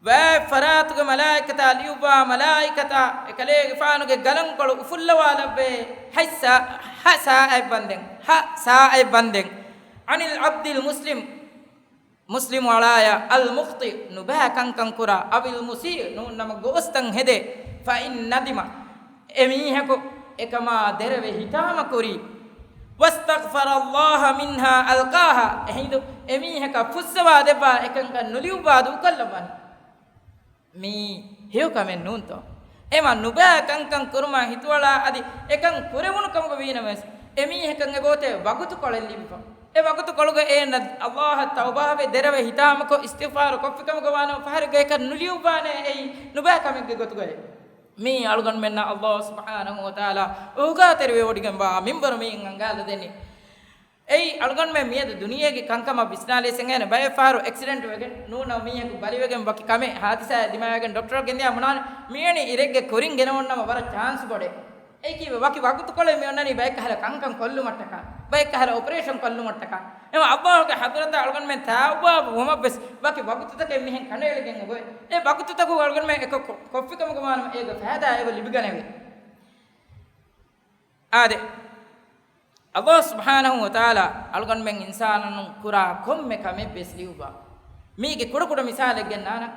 ވާތް ފަރާތުގެ މަލާއިކަތާ ލިޔުއްވާ މަލާއިކަތާ އެކަލޭގެފާނުގެ ގަލަންކޮޅު އުފުއްލަވާލައްވޭ، ހަތް ސާ-، ހަ ސާޢަތް ވަންދެން، ހަ ސާޢަތް ވަންދެން، عن العبد المسلم، މުސްލިމު އަޅާޔަށް، އަލް މުޚްޠި، ނުބައި ކަންކަން ކުރާ، އަވިލް މުސީއު، ނޫން ނަމަ ގޯސްތައް ހެދޭ، ފައިން ނަދިމަ، އެމީހަކު އެކަމާ ދެރަވެ ހިތާމަ ކުރީ، ވަސްތަޣްފަރަ ﷲ މިންހާ އަލްޤާހާ، އެހިނދު އެމީހަކަށް ފުއްސަވާ ދެއްވާ އެކަންކަން ނުލިޔުއްވާ ދޫކޮށްލައްވަނީ. މީ ހެޔޮ ކަމެއް ނޫންތޯ؟ އެމަ ނުބައި ކަންކަން ކުރުމަށް ހިތުއަޅާ އަދި އެކަން ކުރެވުނު ކަމުގަ ވީނަމަވެސް، އެމީހަކަށް އެގޮތެއް ވަގުތުކޮޅެއް ލިބިފަ. އެ ވަގުތުކޮޅުގަ އޭނަ ﷲ އަށް ތައުބާވެ ދެރަވެ ހިތާމަކޮށް އިސްތިޣްފާރު ކޮށްފި ކަމުގަ ވާނަމަ ފަހަރެއްގަ އެކަން ނުލިޔުއްވާނެ އެއީ ނުބައި ކަމެއްގެ ގޮތުގައޭ. މީ އަޅުގަނޑުމެންނަށް ﷲ ސުބްޙާނަހު ވަތަޢާލާ އޯގާތެރިވެވޮޑިގެންވާ މިންވަރު މިއިން އަންގާލަދެނީ. އެއީ، އަޅުގަނޑުމެން މިއަދު ދުނިޔޭގެ ކަންކަމަށް ވިސްނާލިޔަސް އެނގޭނެ، ބައެއް ފަހަރު އެކްސިޑެންޓް ވެގެން ނޫނަ މީހަކު ބަލިވެގެން ވަކި ކަމެއް ހާދިސާއެއް ދިމާވެގެން ޑޮކްޓަރަށް ގެންދިޔާ ބުނާނެ، މިވެނި އިރެއްގެ ކުރިން ގެނައޮންނަމަ ވަރަށް ޗާންސް ބޮޑޭ. އެއީކީ ވަކި ވަގުތުކޮޅެއް މި އޮންނަނީ ބައެއްކަހަލަ ކަންކަން ކޮށްލުމަށްޓަކާ، ބައެއްކަހަލަ އޮޕަރޭޝަން ކޮށްލުމަށްޓަކާ. އެމަ ﷲގެ ޙަޟްރަތަށް އަޅުގަނޑުމެން ތައުބާ ވުމަށްވެސް ވަކި ވަގުތުތަކެއް މިހެން ކަނޑައެޅިގެން އެބައޮތް. އެ ވަގުތުތަކުގަ އަޅުގަނޑުމެން އެކަކު ކޮށްފިކަމުގަ ވާނަމަ އޭގެ ފައިދާ އެބަ ލިބިގަނެވޭ. އާދެ، ﷲ ސުބްޙާނަހު ވަތަޢާލާ އަޅުގަނޑުމެން އިންސާނުން ކުރާ ކޮންމެ ކަމެއްވެސް ލިޔުއްވާ. މީގެ ކުޑަކުޑަ މިސާލެއް ގެންނާނަން.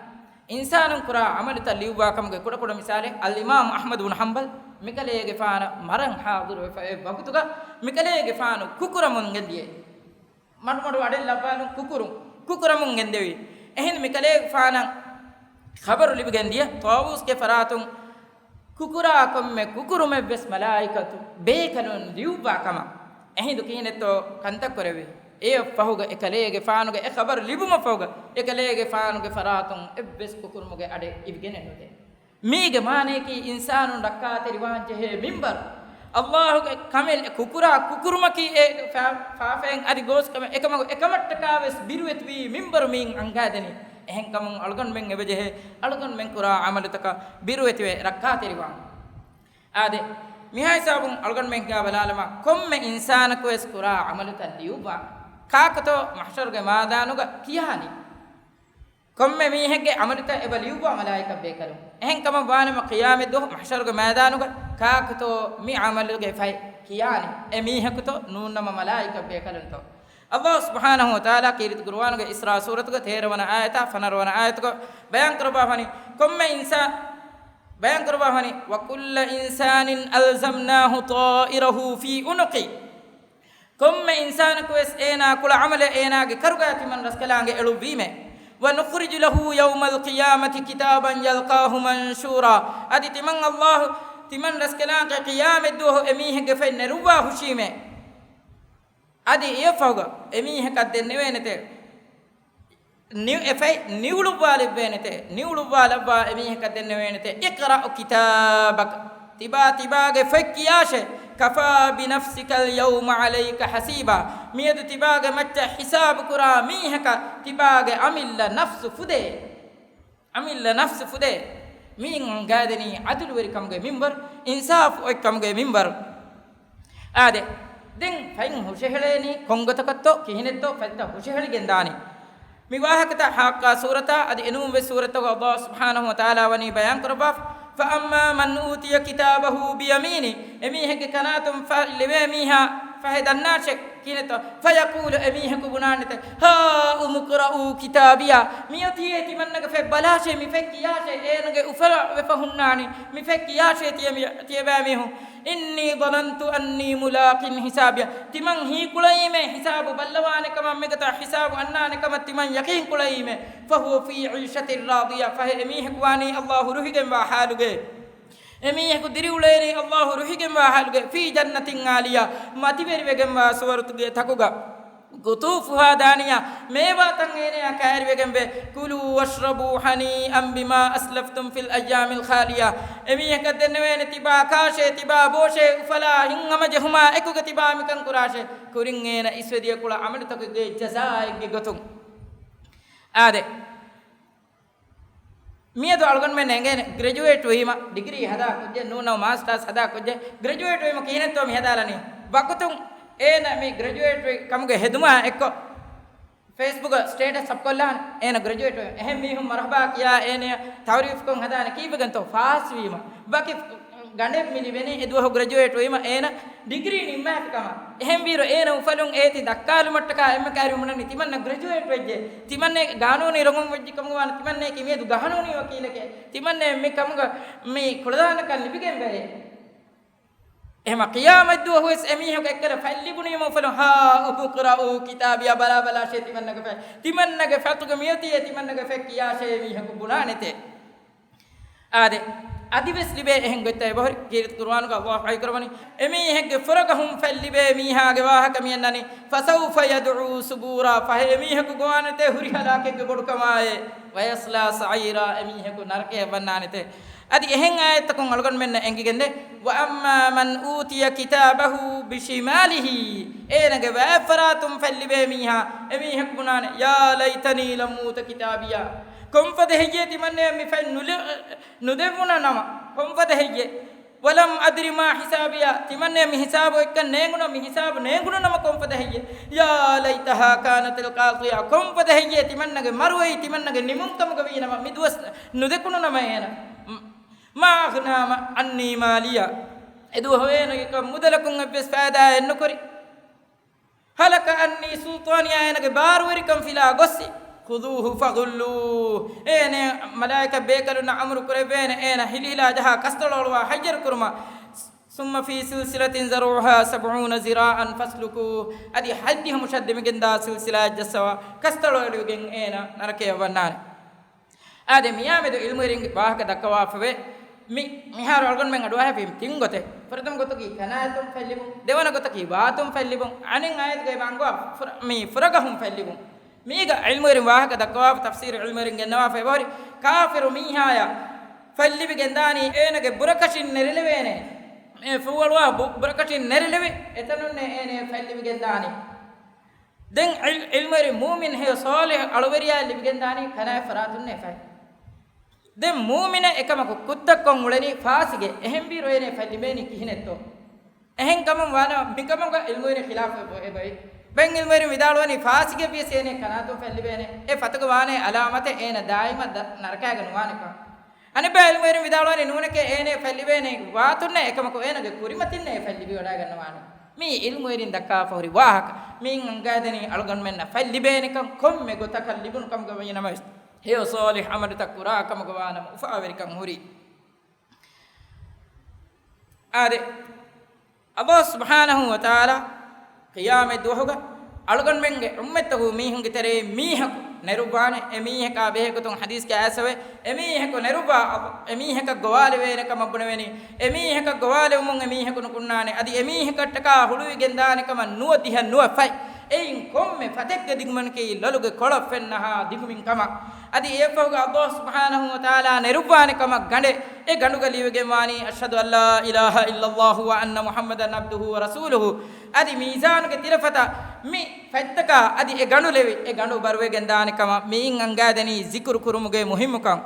އިންސާނުން ކުރާ ޢަމަލުތައް ލިޔުއްވާ ކަމުގެ ކުޑަކުޑަ މިސާލެއް، އަލްއިމާމު އަޙްމަދު ބުނު ޙަންބަލް މިކަލޭގެފާނަށް މަރަން ޙާޟިރުވެފައި ވަގުތުގަ މިކަލޭގެފާނު ކުކުރަމުން ގެންދިޔައީ. މަޑުމަޑު އަޑެއް ލައްވާލުން ކުކުރުން، ކުކުރަމުން ގެންދެވީ. އެހިނދު މިކަލޭގެފާނަށް ޚަބަރު ލިބިގެން ދިޔަ ޠާވޫސްގެ ފަރާތުން ކުކުރާ ކޮންމެ ކުކުރުމެއްވެސް މަލާއިކަތު ބޭކަލުން ލިޔުއްވާ ކަމަށް. އެހިނދު ކިހިނެއްތޯ ކަންތައް ކުރެއްވީ؟ އެއަށް ފަހުގަ އެކަލޭގެފާނުގެ އެ ޚަބަރު ލިބުމަށް ފަހުގަ އެކަލޭގެފާނުގެ ފަރާތުން އެއްވެސް ކުކުރުމުގެ އަޑެއް އިވިގެނެއް ނުދޭ. މީގެ މާނަޔަކީ އިންސާނުން ރައްކާތެރިވާން ޖެހޭ މިންބަރު. ﷲ ގެ ކަމެއް ކުކުރާ ކުކުރުމަކީ އެ ފާ-، ފާފައިން އަދި ގޯސްކަމެއް އެކަމަކު އެކަމަށްޓަކާވެސް ބިރުވެތިވީ މިންބަރު މީން އަންގާދެނީ. އެހެންކަމުން އަޅުގަނޑުމެން އެބަޖެހޭ އަޅުގަނޑުމެން ކުރާ ޢަމަލުތަކަށް ބިރުވެތިވެ ރައްކާތެރިވާން. އާދެ، މިހާ ހިސާބުން އަޅުގަނޑުމެން ހިނގާ ބަލާލަމާ، ކޮންމެ އިންސާނަކުވެސް ކުރާ ޢަމަލުތައް ލިޔުއްވާ ކާކުތޯ މަޙްޝަރުގެ މާދާނުގަ ކިޔާނީ؟ ކޮންމެ މީހެއްގެ ޢަމަލުތައް އެބަ ލިޔުއްވާ މަލާއިކަ ބޭކަލުން. އެހެންކަމަށް ވާނަމަ ޤިޔާމަތްދުވަހު މަޙްޝަރުގެ މައިދާނުގަ ކާކުތޯ މި ޢަމަލުގެ ފަތް ކިޔާނީ؟ އެ މީހަކުތޯ ނޫންނަމަ މަލާއިކަ ބޭކަލުންތޯ؟ ﷲ ސުބްޙާނަހޫ ވަތަޢާލާ ކީރިތި ޤުރުއާނުގެ އިސްރާ ސޫރަތުގެ ތޭރަ ވަނަ އާޔަތާ ފަނަރަ ވަނަ އާޔަތުގަ ބަޔާން ކުރައްވާފަނީ، ކޮންމެ އިންސާ-، ބަޔާން ކުރައްވާފަނީ، "وَكُلَّ إِنسَانٍ أَلْزَمْنَاهُ طَائِرَهُ فِي عُنُقِهِ." ކޮންމެ އިންސާނަކުވެސް އޭނާ ކުޅަ ޢަމަލެއް އޭނާގެ ކަރުގަ ތިމަން ރަސްކަލާނގެ އެޅުއްވީމޭ. "وَنُخْرِجُ لَهُ يَوْمَ الْقِيَامَةِ كِتَابًا يَلْقَاهُ مَنْشُورًا." އަދި ތިމަން ﷲ ތިމަން ރަސްކަލާނގެ ޤިޔާމަތްދުވަހު އެމީހެއްގެ ފަތް ނެރުއްވާ ހުށީމޭ. އަދި އެއަށްފަހުގަ އެމީހަކަށް ދެންނެވޭނެތޭ. ނި-، އެ ފަތް ނިއުޅުއްވާލެއްވޭނެތޭ. ނިއުޅުއްވާލައްވާ އެމީހަކަށް ދެންނެވޭނެތޭ، "اقْرَأْ كِتَابَكَ." ތިބާ ތިބާގެ ފޮތް ކިޔާށޭ. "كَفَىٰ بِنَفْسِكَ الْيَوْمَ عَلَيْكَ حَسِيبًا." މިއަދު ތިބާގެ މައްޗަށް ހިސާބު ކުރާ މީހަކަށް ތިބާގެ އަމިއްލަ ނަފްސު ފުދޭ. އަމިއްލަ ނަފްސު ފުދޭ. މިއިން އަންގާދެނީ ޢަދުލުވެރިކަމުގެ މިންވަރު، އިންސާފު އޮތްކަމުގެ މިންވަރު. އާދެ، ދެން ފަތް ހުށަހެޅޭނީ ކޮންގޮތަކަށްތޯ ކިހިނެއްތޯ ފަތްތައް ހުށަހެޅިގެން ދާނީ. މި ވާހަކަތައް ޙާއްޤާ ސޫރަތާ އަދި އެނޫންވެސް ސޫރަތުގަ ﷲ ސުބްޙާނަހޫ ވަތަޢާލާ ވަނީ ބަޔާން ކުރައްވާފަ. فَأَمَّا مَنْ أُوتِيَ كِتَابَهُ بِيَمِينِهِ. އެމީހެއްގެ ކަނާތުން ފަތް ލިބޭ މީހާ ފަހެ ދަންނާށޭ. ކިހިނެއްތޯ؟ فَيَقُولُ، އެމީހަކު ބުނާނެތެ، "هَاؤُمُ اقْرَءُوا كِتَابِيَهْ." މިއޮތީ ތިމަންނަގެ ފަތް ބަލާށޭ، މި ފަތް ކިޔާށޭ، އޭނަގެ އުފަލާ ވެފަ ހުންނާނީ، މި ފަތް ކިޔާށޭ ތިޔަ-، ތިޔަބައިމީހުން. "إِنِّي ظَنَنْتُ أَنِّي مُلَاقٍ حِسَابِيَهْ." ތިމަން ހީކުޅައީމޭ، ހިސާބު ބައްލަވާނެ ކަމަށް މިގޮތަށް ހިސާބު އަންނާނެ ކަމަށް ތިމަން ޔަޤީން ކުޅައީމޭ. فَهُوَ فِي عِيشَةٍ رَاضِيَةٍ. ފަހެ އެމީހަކު ވާނީ ﷲ ރުހިގެންވާ ޙާލުގައި. އެމީހަކު ދިރިއުޅޭނީ ﷲ ރުހިގެންވާ ޙާލުގެ، فِي جَنَّةٍ عَالِيَةٍ، މަތިވެރިވެގެންވާ ސުވަރުގެ ތަކުގަ. قُطُوفُهَا دَانِيَةٌ، މޭވާތައް އޭނަޔާ ކައިރިވެގެންވޭ. كُلُوا وَاشْرَبُوا هَنِيئًا بِمَا أَسْلَفْتُمْ فِي الْأَيَّامِ الْخَالِيَةِ. އެމީހަކަށް ދެންނެވޭނެ ތިބާ ކާށޭ، ތިބާ ބޯށޭ، އުފަލާ ހިތްހަމަޖެހުމާ އެކުގަ ތިބާ މިކަން ކުރާށޭ، ކުރިން އޭނަ އިސްވެދިޔަ ކުޅަ ޢަމަލުތަކުގެ ޖަޒާއެއްގެ ގޮތުން. އާދެ. މިއަދު އަޅުގަނޑުމެން އެނގޭނެ ގްރެޖުއޭޓް ވީމަ، ޑިގްރީ ހަދާ ކުއްޖެއް ނޫން ނަމަ މާސްޓާސް ހަދާ ކުއްޖެއް، ގްރެޖުއޭޓް ވީމަ ކިހިނެއްތޯ މި ހަދާލަނީ؟ ވަގުތުން އޭނަ މި ގްރެޖުއޭޓް ވި ކަމުގެ ހެދުމާ އެއްކޮށް، ފޭސްބުކަށް ސްޓޭޓަސް ސަބް ކޮށްލާނެ އޭނަ ގްރެޖުއޭޓް ވީމަ. އެހެން މީހުން މަރުޙަބާ ކިޔާ އޭނަޔަށް ތަޢުރީފްކޮށް ހަދާނެ ކީއްވެގެންތޯ؟ ފާސް ވީމަ. ވަކި ގަނޑެއް މި ލިބެނީ އެދުވަހު ގްރެޖުއޭޓް ވީމަ އޭނަ ޑިގްރީ ނިންމާފި ކަމަށް. އެހެންވީރު އޭނަ އުފަލުން އޭތި ދައްކާލުމަށްޓަކާ އެންމެ ކައިރި ބުނަނީ ތިމަންނަ ގްރެޖުއޭޓް ވެއްޖެ، ތިމަންނަ ގާނޫނީ ރޮނގުން ވެއްޖެ ކަމުގަ ވާނެ، ތިމަންނައަކީ މިއަދު ގާނޫނީ ވަކީލެކޭ، ތިމަންނަ މި ކަމުގަ މި ކުޅަދާނަކަން ލިބިގެންވޭ. އެހެމަ ޤިޔާމަތްދުވަހުވެސް އެމީހަކު އެއްކަލަ ފަތް ލިބުނީމަ އުފަލުން، "هَاؤُمُ اقْرَءُوا كِتَابِيَهْ." ބަލާބަލާށޭ ތިމަންނަގެ ފަތް، ތިމަންނަގެ ފަތުގަ މިއޮތީ ތިމަންނަގެ ފަތް ކިޔާށޭ މީހަކު ބުނާނެތޭ. އާދެ، އަދިވެސް ލިބޭ އެހެން ގޮތްތައް އެބަހުރި. ކީރިތި ޤުރުއާނުގަ ﷲ ވަޙީކުރައްވަނީ، އެމީހެއްގެ ފުރަގަހުން ފަތް ލިބޭ މީހާގެ ވާހަކަ މިއަންނަނީ، "فَسَوْفَ يَدْعُو ثُبُورًا." ފަހެ އެމީހަކު ގޮވާނެތޭ ހުރި ހަލާކެއްގެ ބޮޑުކަމާއޭ، "وَيَصْلَىٰ سَعِيرًا." އެމީހަކު ނަރަކަޔަށް ވަންނާނެތޭ. އަދި އެހެން އާޔަތްތަކުން އަޅުގަނޑުމެންނަށް އެނގިގެންދޭ، "وَأَمَّا مَنْ أُوتِيَ كِتَابَهُ بِشِمَالِهِ." އޭނަގެ ވައިފަރާތުން ފަތް ލިބޭ މީހާ، އެމީހަކު ބުނާނެ، "يَا لَيْتَنِي لَمْ أُوتَ كِتَابِيَهْ." ކޮންފަދަ ހެއްޔޭ ތިމަންނަޔަށް މި ފަތް ނުލި-، ނުދެވުނަ ނަމަ، ކޮންފަދަ ހެއްޔޭ؟ "وَلَمْ أَدْرِ مَا حِسَابِيَهْ." ތިމަންނަޔަށް މި ހިސާބު އޮތްކަން ނޭނގުނަ، މި ހިސާބު ނޭނގުނު ނަމަ ކޮންފަދަ ހެއްޔޭ؟ "يَا لَيْتَهَا كَانَتِ الْقَاضِيَةَ." ކޮންފަދަ ހެއްޔޭ ތިމަންނަގެ މަރުވެއި ތިމަންނަގެ ނިމުންކަމުގަ ވީ ނަމަ، މި ދުވަސް ނުދެކުނު ނަމަ އޭނަ. "مَا أَغْنَىٰ عَنِّي مَالِيَهْ." އެދުވަހު އޭނަގެ މުދަލަކުން އެއްވެސް ފައިދާއެއް ނުކުރި. "هَلَكَ عَنِّي سُلْطَانِيَهْ." އޭނަގެ ބާރުވެރިކަން ފިލާ ގޮއްސި. "خُذُوهُ فَغُلُّوهُ." އޭނަ މަލާއިކަ ބޭކަލުންނަށް އަމުރު ކުރެއްވޭނެ، އޭނަ ހިލިހިލާ ޖަހާ ކަސްތޮޅައުޅުވާ ހައްޔަރު ކުރުމަށް. ثم في سلسلة ذرعها سبعون ذراعا فاسلكوه. އަދި ހައްދިހަ މުށަށް ދެމިގެންދާ ސިލްސިލާއަށް ޖައްސަވާ، ކަސްތަޅު އެޅުވިގެން އޭނަ ނަރަކަޔަށް ވަންނާނެ. އާދެ، މިޔާމެދު ޢިލްމުވެރިންގެ ވާހަކަ ދައްކަވާފަވޭ. މި، މިހާރު އަޅުގަނޑުމެން އަޑުއަހައިފި ތިން ގޮތެއް. ފުރަތަމަ ގޮތަކީ ކަނާތުން ފެއްލިވުން، ދެވަނަ ގޮތަކީ ވާތުން ފެއްލިވުން، އަނެއް އާޔަތުގައި ވާންގޮ ފުރ-، މި ފުރަގަހުން ފެއްލިވުން. މީގަ ޢިލްމުވެރިން ވާހަކަ ދައްކަވާފަ، ތަފްސީރު ޢިލްމުވެރިން ގެންނަވާފަ އެބަހުރި، ކާފިރު މީހާޔަށް ފެއްލިވިގެންދާނީ އޭނަގެ ބުރަކަށިން ނެރެލެވޭނެ. އެ ފޫއަޅުވާ ބު-، ބުރަކަށިން ނެރެލެވި، އެތަނުންނޭ އޭނަ ފެއްލިވިގެންދާނީ. ދެން ޢިލް-، ޢިލްމުވެރި މުއުމިން ހެޔޮ ޞާލިޙު އަޅުވެރިޔާ ލިބިގެންދާނީ ކަނާތް ފަރާތުންނޭ ފަތް. ދެން މުއުމިނެއް އެކަމަކު ކުށްދައްކަން އުޅެނީ ފާސިގެ، އެހެންވީރު އޭނަ ފެއްލިބޭނީ ކިހިނެއްތޯ؟ އެހެން ކަމުން ވާނަމަ، މިކަމުގަ ޢިލްމުވެރިން ޚިލާފު އެބަ-، އެބައި. ބައެއް ޢިލްމުވެރިން ވިދާޅުވަނީ ފާސިގެ ވިޔަސް އޭނަ ކަނާތުން ފެއްލިބޭނެ. އެ ފަތުގަ ވާނެ އަލާމަތެއް އޭނަ ދާއިމަށް ދަ-، ނަރަކައިގަ ނުވާނެކަން. އަނެއްބައި ޢިލްމުވެރިން ވިދާޅުވަނީ ނޫނެކޭ އޭނަ ފެއްލިބޭނެ ވާތުންނޭ، އެކަމަކު އޭނަގެ ކުރިމަތިންނޭ ފެއްލިބި ވަޑައިގަންނަވާނެ. މީ ޢިލްމުވެރިން ދައްކާފަ ހުރި ވާހަކަ. މިއިން އަންގާދެނީ އަޅުގަނޑުމެންނަށް ފެއްލިބޭނެކަން ކޮންމެ ގޮތަކަށް ލިބުނު ކަމުގަ ވަނީ ނަމަވެސް، ހެޔޮ ޞާލިޙު ޢަމަލުތައް ކުރާ ކަމުގަ ވާނަމަ އުފާވެރިކަން ހުރީ. އާދެ، ﷲ ސުބްޙާނަހޫ ވަތަޢާލާ ޤިޔާމަތް ދުވަހުގަ އަޅުގަނޑުމެންގެ އުއްމަތްތަކު މީހުންގެ ތެރެއިން މީހަކު ނެރުއްވާނެ. އެ މީހަކާ ބެހޭގޮތުން ޙަދީޘްގެ އާޔަތް އެބައޮތް، އެ މީހަކު ނެރުއްވާ، އެ މީހަކަށް ގޮވާލެވޭނެ ކަމަށް ބުނެވެނީ. އެ މީހަކަށް ގޮވާލެވުމުން އެ މީހަކު ނުކުންނާނެ. އަދި އެ މީހަކަށްޓަކާ ހުޅުވިގެންދާނެ ކަމަށް ނުވަ ދިހަ ނުވަ ފަތް. އެއިން ކޮންމެ ފަތެއްގެ ދިގުމަނަކީ ލޮލުގެ ކޮޅަށް ފެންނަހާ ދިގުމިން ކަމަށް. އަދި އެއަށްފަހުގަ ﷲ ސުބްޙާނަހޫ ވަތަޢާލާ ނެރުއްވާނެ ކަމަށް ގަނޑެއް. އެ ގަނޑުގަ ލިޔެވިގެންވާނީ، أشهد أن لا إله إلا الله وأن محمدا عبده ورسوله. އަދި މީޒާނުގެ ތިލަފަތަށް މި ފަތްތަކާ އަދި އެ ގަނޑު ލެވި، އެ ގަނޑު ބަރުވެގެންދާނެ ކަމަށް މިއިން އަންގާދެނީ ޒިކުރު ކުރުމުގެ މުހިއްމުކަން.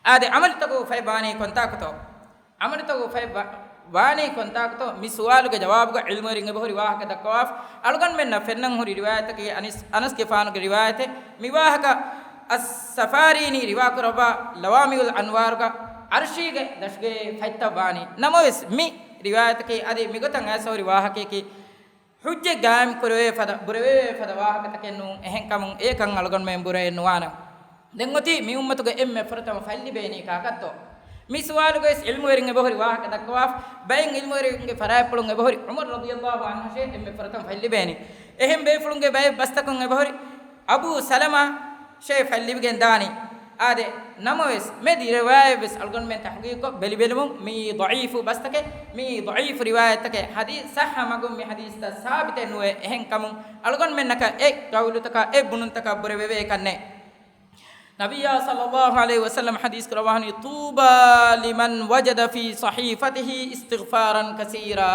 އާދެ، ޢަމަލުތަކު ފަތް ވާނީ ކޮންތާކުތޯ؟ ޢަމަލުތަކު ފަތް ވާ-، ވާނީ ކޮންތާކުތޯ؟ މި ސުވާލުގެ ޖަވާބުގަ ޢިލްމުވެރިން އެބަހުރި ވާހަކަ ދައްކަވާފަ. އަޅުގަނޑުމެންނަށް ފެންނަން ހުރި ރިވާޔަތަކީ އަނިސް-، އަނަސްގެފާނުގެ ރިވާޔަތެއް. މި ވާހަކަ އައްސަފާރީނީ ރިވާކުރައްވާ ލަވާމިޢުލް އަންވާރުގަ ޢަރްޝީގެ ދަށުގެ ފަތްތައް ވާނީ. ނަމަވެސް، މި ރިވާޔަތަކީ އަދި މިގޮތަށް އައިސް ހުރި ވާހަކަޔަކީ، ޙުއްޖަތް ގާއިމް ކުރެވޭ ފަދަ، ބުރެވޭ ފަދަ ވާހަކަތަކެއް ނޫން. އެހެންކަމުން އެކަން އަޅުގަނޑުމެން ބުރައެއް ނުވާނަން. ދެން އޮތީ މި އުއްމަތުގެ އެންމެ ފުރަތަމަ ފަތް ލިބޭނީ ކާކަށްތޯ؟ މި ސުވާލުގައިސް ޢިލްމުވެރިން އެބަހުރި ވާހަކަ ދައްކަވާފަ. ބައެއް ޢިލްމުވެރިންގެ ފަރާތްޕުޅުން އެބަހުރި ޢުމަރު ރަޟިޔަﷲ ޢަންހު ޝޭ އެންމެ ފުރަތަމަ ފަތް ލިބޭނީ. އެހެން ބޭފުޅުންގެ ބައެއް ބަސްތަކުން އެބަހުރި އަބޫ ސަލަމާ ޝޭ ފަތް ލިބިގެން ދާނީ. އާދެ، ނަމަވެސް، މެދި ރިވާޔަތްވެސް އަޅުގަނޑުމެން ތަޙްޤީޤުކޮށް ބެލިބެލުމުން މިއީ ޟަޢީފު ބަސްތަކެއް، މިއީ ޟަޢީފު ރިވާޔަތްތަކެއް. ޙަދީޘް ޞައްޙަ މަގުން މި ޙަދީޘްތައް ސާބިތެއް ނުވޭ. އެހެންކަމުން އަޅުގަނޑުމެންނަކަށް އެ ޤައުލުތަކާ އެ ބުނުންތަކާ ބުރެވެވޭކަށް ނެތް. ނަބިއްޔާ ޞައްލަﷲ ޢަލައިހި ވަސައްލަމަ ޙަދީޘް ކުރައްވާފަ ވަނީ، طوبى لمن وجد في صحيفته استغفارا كثيرا.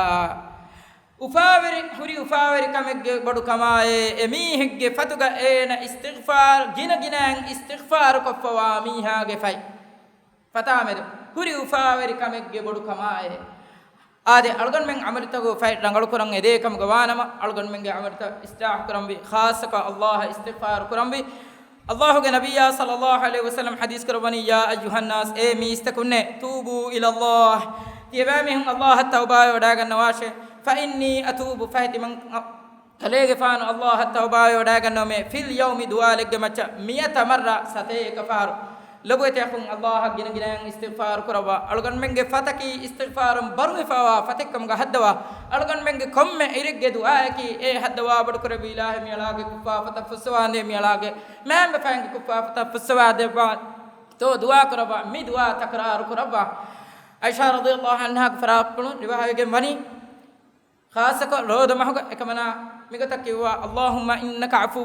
އުފާވެރި، ހުރި އުފާވެރިކަމެއްގެ ބޮޑުކަމާއޭ، އެމީހެއްގެ ފަތުގަ އޭނަ އިސްތިޣްފާރު، ގިނަ ގިނައިން އިސްތިޣްފާރު ކޮށްފަވާ މީހާގެ ފަތް. ފަތާމެދު ހުރި އުފާވެރިކަމެއްގެ ބޮޑުކަމާއޭ. އާދެ، އަޅުގަނޑުމެން ޢަމަލުތަކުގެ ފަތް ރަނގަޅުކުރަން އެދޭ ކަމުގަ ވާނަމަ، އަޅުގަނޑުމެންގެ ޢަމަލުތައް އިޞްލާޙު ކުރަންވީ، ޚާއްޞަކޮށް ﷲ އަށް އިސްތިޣްފާރު ކުރަންވީ. ﷲގެ ނަބިއްޔާ ޞައްލަﷲ ޢަލައިހި ވަސައްލަމަ ޙަދީޘް ކުރައްވަނީ، يا أيها الناس، އޭ މީސްތަކުންނޭ، توبوا إلى الله، ތިޔަބައިމީހުން ﷲ އަށް ތައުބާވެ ވަޑައިގަންނަވާށޭ. فإني أتوب، ފަހެ ތިމަން ކަލޭގެފާނު ﷲ އަށް ތައުބާވެ ވަޑައިގަންނަވަމޭ، في اليوم، ދުވާލެއްގެ މައްޗަށް، مئة مرة، ސަތޭކަ ފަހަރު. ލޮބުވެތި އަޚުން، ﷲ އަށް ގިނަ ގިނައިން އިސްތިޣްފާރު ކުރައްވާ. އަޅުގަނޑުމެންގެ ފަތަކީ އިސްތިޣްފާރުން ބަރުވެފަވާ ފަތެއްކަމުގަ ހައްދަވާ. އަޅުގަނޑުމެންގެ ކޮންމެ އިރެއްގެ ދުޢާއަކީ، އޭ ހައްދަވާ ބޮޑުކުރެއްވި އިލާހޭ، މިއަޅާގެ ކުށްފާފަތައް ފުއްސަވާނދޭ، މިއަޅާގެ މައިންބަފައިންގެ ކުށްފާފަތައް ފުއްސަވާދެއްވާ. ތޯ ދުޢާ ކުރައްވާ، މި ދުޢާ ތަކުރާރު ކުރައްވާ. ޢާއިޝާ ރަޟިޔަﷲ ޢަންހާގެ ފަރާތްޕުޅުން ރިވާވެގެން ވަނީ، ޚާއްޞަކޮށް ރޯދަ މަހުގަ އެކަމަނާ މިގޮތަށް ކިޔުއްވާ، اللهم إنك عفو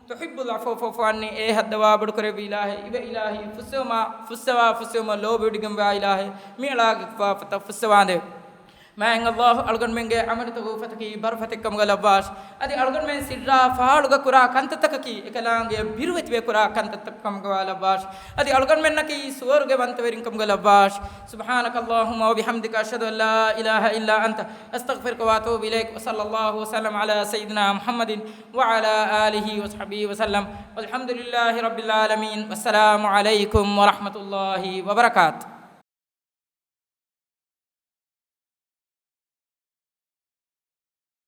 تحب العفو فاعف عني، އޭ ހައްދަވާ ބޮޑުކުރެއްވި އިލާހޭ، އިބަ އިލާހީ ފުއްސެވުމާ، ފުއްސަވާ ފުއްސެވުމަށް ލޯބިވެޑިގެންވާ އިލާހޭ، މިއަޅާގެ ކުށްފާފަތައް ފުއްސަވާނދޭ. މާތް ﷲ އަޅުގަނޑުމެންގެ ޢަމަލުތަކުގެ ފަތަކީ ބަރު ފަތެއްކަމުގަ ލައްވާށި. އަދި އަޅުގަނޑުމެން ސިއްރާ ފާޅުގަ ކުރާ ކަންތައްތަކަކީ އެކަލާނގެ ބިރުވެތިވެ ކުރާ ކަންތައްތައް ކަމުގަވާ ލައްވާށި. އަދި އަޅުގަނޑުމެންނަކީ ސުވަރުގެ ވަންތަވެރިން ކަމުގަ ލައްވާށި. سبحانك اللهم وبحمدك، أشهد أن لا إله إلا أنت، أستغفرك وأتوب إليك. وصلى الله وسلم على سيدنا محمد وعلى آله وصحبه وسلم. والحمد لله رب العالمين. والسلام عليكم ورحمة الله وبركاته.